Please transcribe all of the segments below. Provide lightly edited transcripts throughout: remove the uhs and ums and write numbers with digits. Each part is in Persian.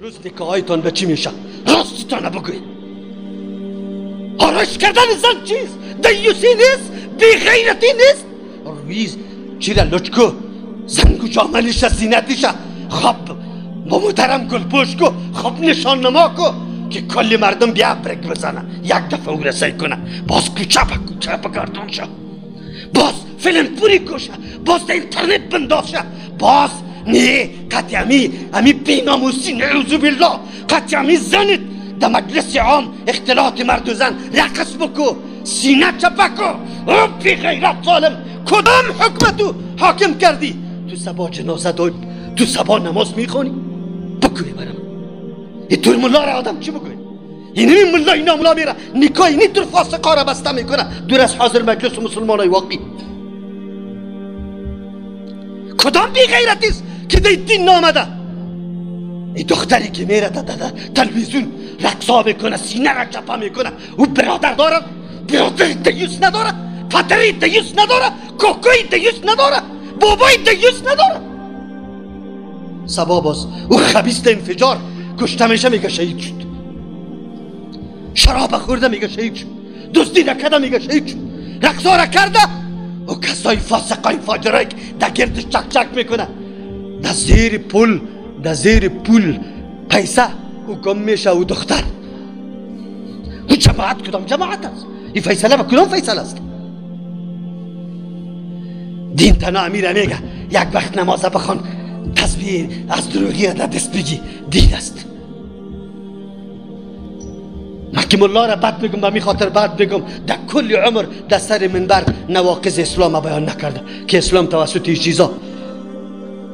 امروز نکاهایتان به چی میشه؟ راستتان بگوید. آرایش کردن زن چیست؟ دیوسی نیست؟ بی غیرتی نیست؟ رویز چی را لچکو زنگو جامنش زینتش خب با محترم گلپوش کو، خب نشان نما کو که کل مردم بیا برگ بزنه، یک دفعه او رسای کنه، باز کوچه به کوچه بگردون شه، باز فیلم پوری کشه، باز در اینترنت بنداز شه، باز نه قطعی امی بی ناموسی نعوذ بالله قطعی امی زنت در مجلس عام اختلاط مرد و زن رقص بکو، سینه چپکو، او بی غیرت ظالم کدام حکمتو حاکم کردی؟ تو سبا جنازه داری، تو سبا نماز میخوانی؟ بگوی برم این طور ملا را آدم چی بگوی؟ اینمی ملا اینا ملا میره نکاح اینی طور فاسقا را بسته میکنه دور از حاضر مجلس مسلمان های واقعی. کدام بی غیرتی است که در دین نامده؟ این دختری که میره در تلویزیون رقصا میکنه، سینه را چپه میکنه، او برادر داره، برادر دیوس نداره، پدری دیوس نداره، کوکوی دیوس نداره، بابای دیوس نداره. سبا باز او خبیث انفجار کشته میشه میگه شهید شد، شراب خورده میگه شهید شد، دزدی نکرده میگه شهید شد، رقصا را کرده. او کسای فاسقای فاجرایی که در گردش چک چک میکنه، در زیر پول، در زیر پول پیسه او گم میشه. او دختر او جماعت کدام جماعت است؟ این فیصله به کدام فیصله است؟ دین تنها امیر میگه یک وقت نماز بخوان، تسبیح از دروغی را در دست بگی، دین است. من که ملا را بد بگم به می خاطر بد بگم، در کل عمر در سر منبر نواقض اسلام بیان نکرده که اسلام توسط این چیزا.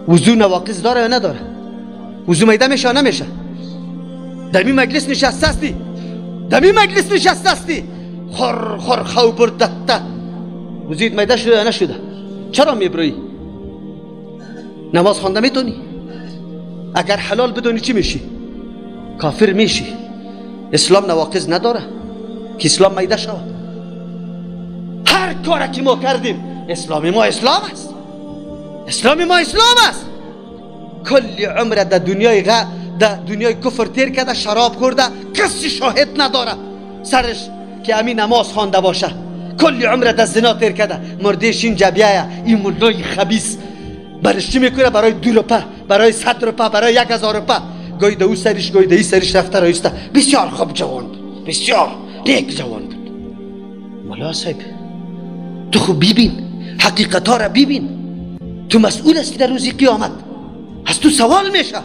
وضو نواقض داره یا نداره؟ وضو میده میشه یا نمیشه؟ در می مجلس نشسته هستی، در می مجلس نشسته هستی، خور خور خو بردته، وضویت میده شده یا نشده؟ چرا میبروی؟ نماز خوانده میتونی؟ اگر حلال بدونی چی میشی؟ کافر میشی. اسلام نواقض نداره که اسلام میده شود. هر کاری که ما کردیم اسلام ما اسلام است، اسلام ما اسلام است. کل عمر در دنیای در دنیای کفر تیر کرده، شراب خورده، کسی شاهد نداره سرش که امی نماز خوانده باشه. کل عمر در زنا تیر کرده، مردش اینجا بیایه این ملای خبیث برش چی میکنه؟ برای 2 روپه، برای 100 روپه، برای 1000 روپه، گوی ده او سرش گوی ده ای سرش رفته رایسته. بسیار خوب جوان بود، بسیار نیک جوان بود. ملا صاحب تو خوب ببین، حقیقت ها را ببین، تو مسئول هستی در روز قیامت، از تو سوال میشه.